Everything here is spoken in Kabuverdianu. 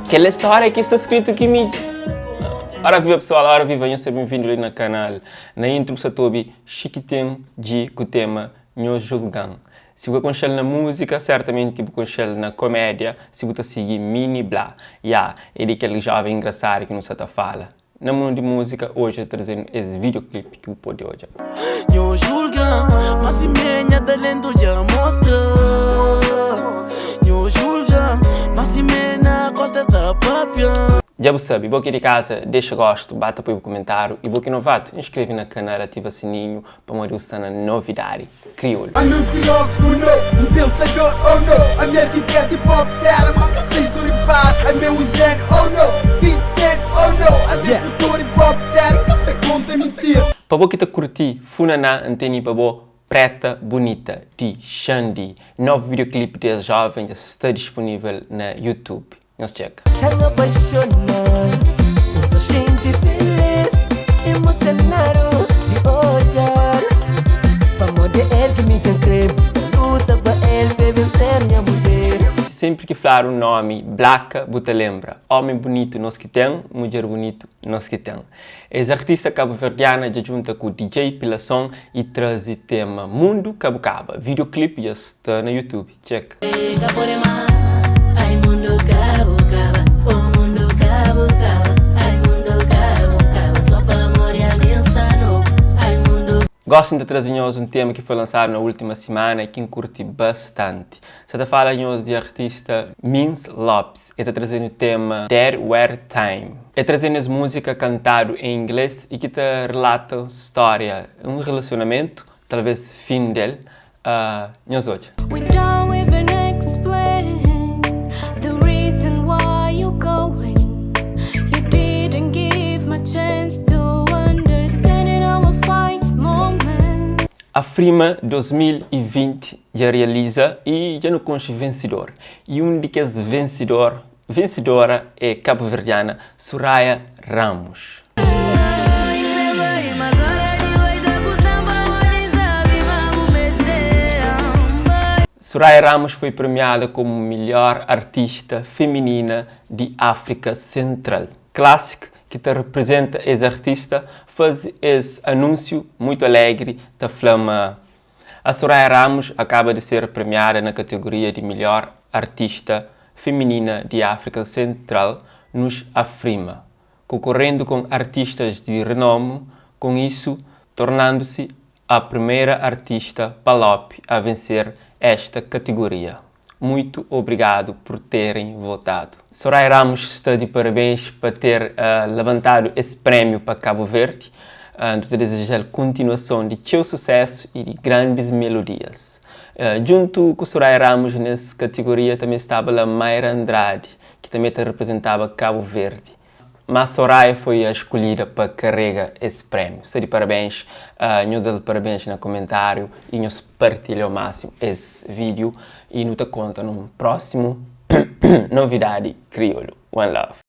Kel stória ki sta skritu ki mi Ora viva pessoal, ora viva, nhos seja benvindu li na kanal. Na intro bu sa ta obi Chiquitin Dji ku tema Nhos Julgan. Si bu ka konxe-l na múzika, sertamenti bu konxe-l na komédia si bu ta sigi Mini Bla. Ya, é di kel joven engrasadu ki nu sa ta fala. Na mundu di múzika, oji el traze-nu es videoclip ki bu pode odja. Nho julga, ma simé nha talentu dja mostra. Nho julga, ma simé na kosta es ta papia. Dja bu sabe, bo ki di kaza, dexa gostu, bata poi bu kumentáriu i bo ki novatu, inskreve na kanal, ativa sininhu pamodi bu sta na novidadi kriolu. Ami um filósofo no, um pensador oh no Ami arquiteto hip hop terra, ma ka sei so ripar Ami é um gênio oh no, 50 cent oh no Ami é futuro hip hop terra, ka sa conta mentira. Pa bo ki ta kurti funaná N teni pa bo Preta Bunita di Xandy. Novu videoclip di es joven dja sta dispunivel na YouTube. Nhos txeka. Txa-m apaixona, N sa xinti filis Emosionadu di odja-l Pamodi é el ki mi dja N kre Ta luta pa el pa el ben ser nha mudjer. Sempri ki fladu nomi Blaka bu ta lembra Homi bunitu nos ki ten, mudjer bunitu nos ki ten. Es artista kabuverdiana dja djunta ku DJ Pilason y traze tema Mundu Ka Bu Kaba. Videoclip dja sta na YouTube. Txeka. Gosi N ta traze nhos un tema ki foi lansadu na ultima simana y ki N kurti bastanti. Sa ta fala nhos di artista Mins Lopes. E ta traze-nu tema There Were Time. E traze-nu es múzika kantadu en inglês y ki ta rilata stória un rilasionamentu, talvês fin del, Uh, nhos odja. We don't even explain the reason why you going. You didn't give my chance to understand in our fight moment. Afrima 2020 dja realiza y dja nu konxe vensidor. Y un di kes vensidor, vensidora é kabuverdiana Soraia Ramos. Soraia Ramos foi premiada komu melhor artista feminina di Áfrika Sentral. Classic, ki ta reprezenta es artista, faze es anúnsiu muitu alegri ta fla ma A Soraia Ramos acaba de ser premiada na categoria de melhor artista feminina de África Central nos Afrima, concorrendo com artistas de renome, com isso tornando-se a primeira artista PALOP a vencer esta categoria. Muito obrigado por terem votado. Soraia Ramos sta di parabéns pa ter labantadu es prémiu pa Cabo Verde. Nu ta deseja-l kontinuason di txeu susésu y di grandis melodias. Djuntu ku Soraia Ramos nes kategoria tanbe staba la Mayra Andrade ki tanbe ta reprezentaba Cabo Verde. Má Soraia foi a eskolhida pa karega es prémiu. Sta di parabéns. Nhos da-l parabéns na komentáriu y nhos partilha ao másimu es vídiu y nu ta konta nun prósimu novidadi kriolu. One love.